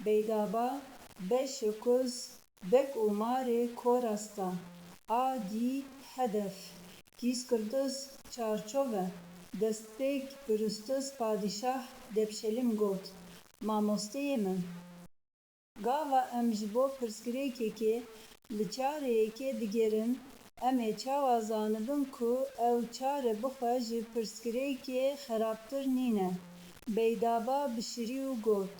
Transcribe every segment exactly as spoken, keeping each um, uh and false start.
Beydaba, beşe koz, bek û marê kor asta. A dî, hedef. Kîskirdiz, çarçove, destpêk, piristiz, padîşah, depşelim got, mamosteyê min. Gava em ji bo pirsgirêkekê li çareyekê digêrin, em ê çawa zanibin ku ew çare bixwe ji pirsgirêkê xerabtir nîne? Beydaba bişirî û got,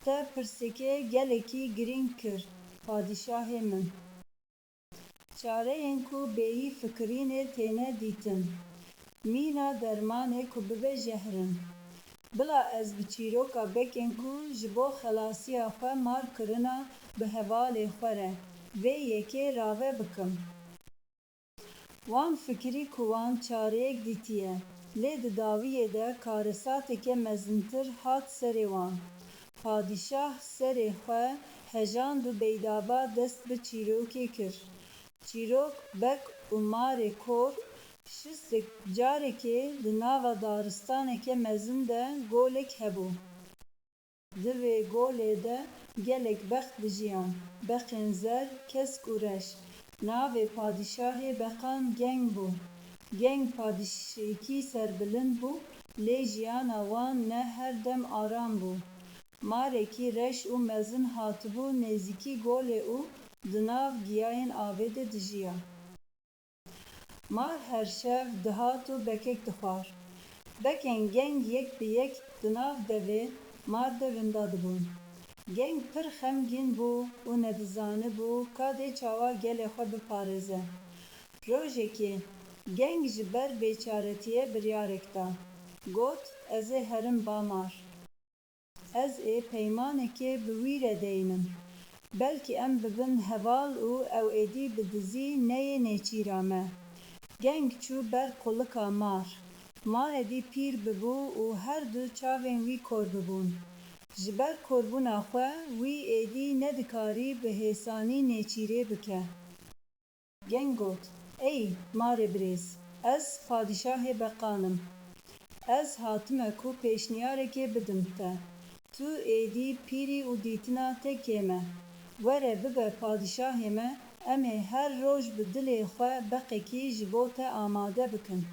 te pirseke gelekî girîng kir, padîşahê min. Çareyên ku bêyî fikirînê têne dîtin, mîna dermanê ku bibe jehr in. Bila ez bi çîroka bekên ku ji bo xelasiya xwe mar kirina bi hevalê xwe re vê yekê rave bikim. Wan fikirî ku wan çareyek dîtiye, lê di dawiyê de karesateke mezintir hat serê wan. Padîşah serê xwe hejand û Beydaba dest bi çîrokê kir. Çîrok, bek û marê kor, şistik carekê di nava daristaneke mezin de golek hebû. Di vê golê de gelek beq dijiyan, beqên zer, kesk û reş. Navê padîşahê beqan Geng bû. Geng padîşekî serbilind bû, lê jiyana wan ne her dem aram bû. Marekî reş û mezin hatibû nêzîkî golê û di nav giyayên avê de dijiya. Mar her şev dihat û bekek dixwar. Bekên Geng yek bi yek di nav devê mar de winda dibûn. Geng pir xemgîn bû û nedizanibû ka dê çawa gelê xwe biparêze. Rojekê Geng ji ber bêçaretiyê biryarek da. Got, ez ê herim ba mar. Ez ê peymanekê bi wî re deynim. Belkî em bibin heval û ew êdî bi dizî neyê nêçîra me. Geng çû ber qulika mar. Mar êdî pîr bibû û her du çavên wî kor bibûn. Ji ber korbûna xwe wî êdî nedikarî bi hêsanî nêçîrê bike. Geng got, ey marê birêz, ez padîşahê beqan im. Ez hatime ku pêşniyarekê bidim te. Tu êdî pîr î û dîtina te kêm e. Were bibe padîşahê me, em ê her roj bi dilê xwe beqekî ji bo te amade bikin.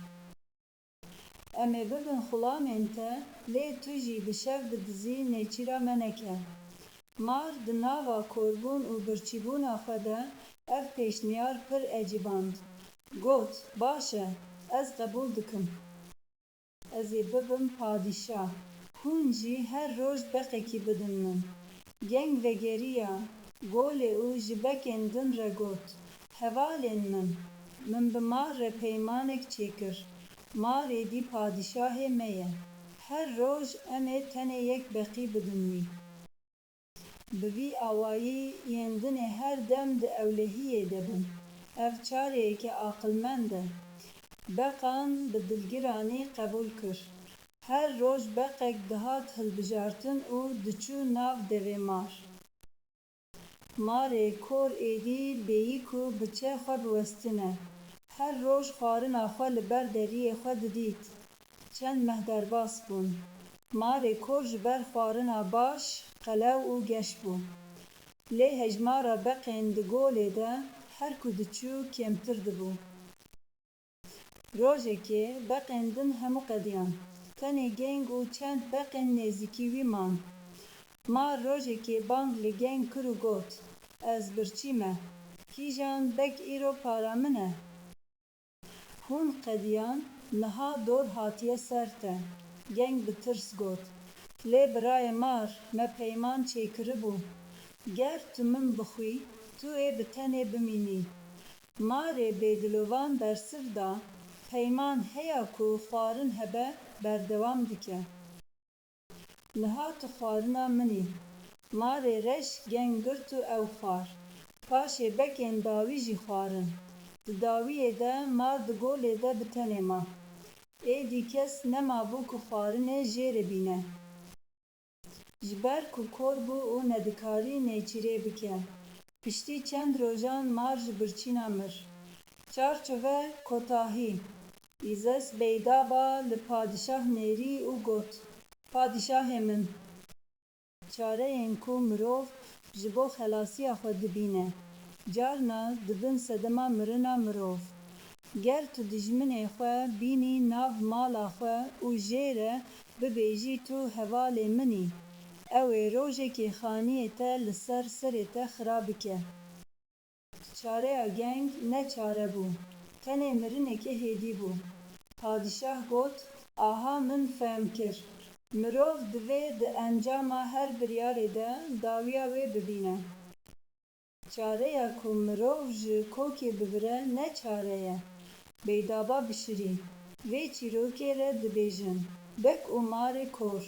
Em ê bibin xulamên te, lê tu jî bi şev bi dizî nêçîra me neke. Mar di nava korbûn û birçîbûna xwe de ev pêşniyar pir ecîband. Got, baş e, ez qebûl dikim. Ez ê bibim padîşah. Hûn jî her roj beqekî bidin min. Geng vegeriya golê û ji bekên din re got, hevalên min, min bi mar re peymanek çêkir. Mar êdî padîşahê me ye. Her roj em ê tenê yek beqî bidin wî. Bi vî awayî yên din ê her dem di ewlehiyê de bin. Ev çareyeke aqilmend e. Beqan bi dilgiranî qebûl kir. Her roj beqek dihat hilbijartin û diçû nav devê mar. Marê kor êdî bêyî ku bi çe xwe biwestine. Her roj xwarina xwe li ber deriyê xwe didît. Çend meh derbas bûn. Marê kor ji ber xwarina baş, qelew û geş bû. Lê hejmara beqên di golê de her ku diçû kêmtir dibû. Rojekê beqên din hemû qediyan. Tenê Geng û çend beqên nêzîkî wî man. Mar rojekê bang li Geng kir û got, ez birçî me. Kîjan bek îro para min e? Hûn qediyan, niha dor hatiye ser te. Geng bi tirs got, lê birayê Mar, me peyman çêkiribû. Ger tu min bixwî, tu ê bi tenê bimînî. Marê bêdilovan bersiv da, peyman heya ku xwarin hebe berdewam dike. Niha tu xwarina min î. Marê reş Geng girt û ew xwar. Paşê bekên dawî jî xwarin. Di dawiyê de mar di golê de bi tenê ma. Êdî kes nemabû ku xwarinê jê re bîne. Ji ber ku kor bû û nedikarî nêçîrê bike, piştî çend rojan mar ji birçîna mir. Çarçove kotahî. Îzes Beydaba li padîşah nêrî û got, padîşahê min! Çareyên ku mirov ji bo xelasiya xwe dibîne, carna dibin sedema mirina mirov. Ger tu dijminê xwe bînî nav mala xwe û jê re bibêjî tu hevalê min î, ew ê rojekê xaniyê te li ser serê te xira bike. Çareya geng ne çare bû, tenê mirinekê hêdî bû. Padîşah got, Aha min fehm kir. Mirov divê di encama her biryarê de dawiya wê bibîne. Çareya ku mirov ji kokê bibire ne çare ye. Beydaba bişirî. Vê çîrokê re dibêjin, Bek û marê kor.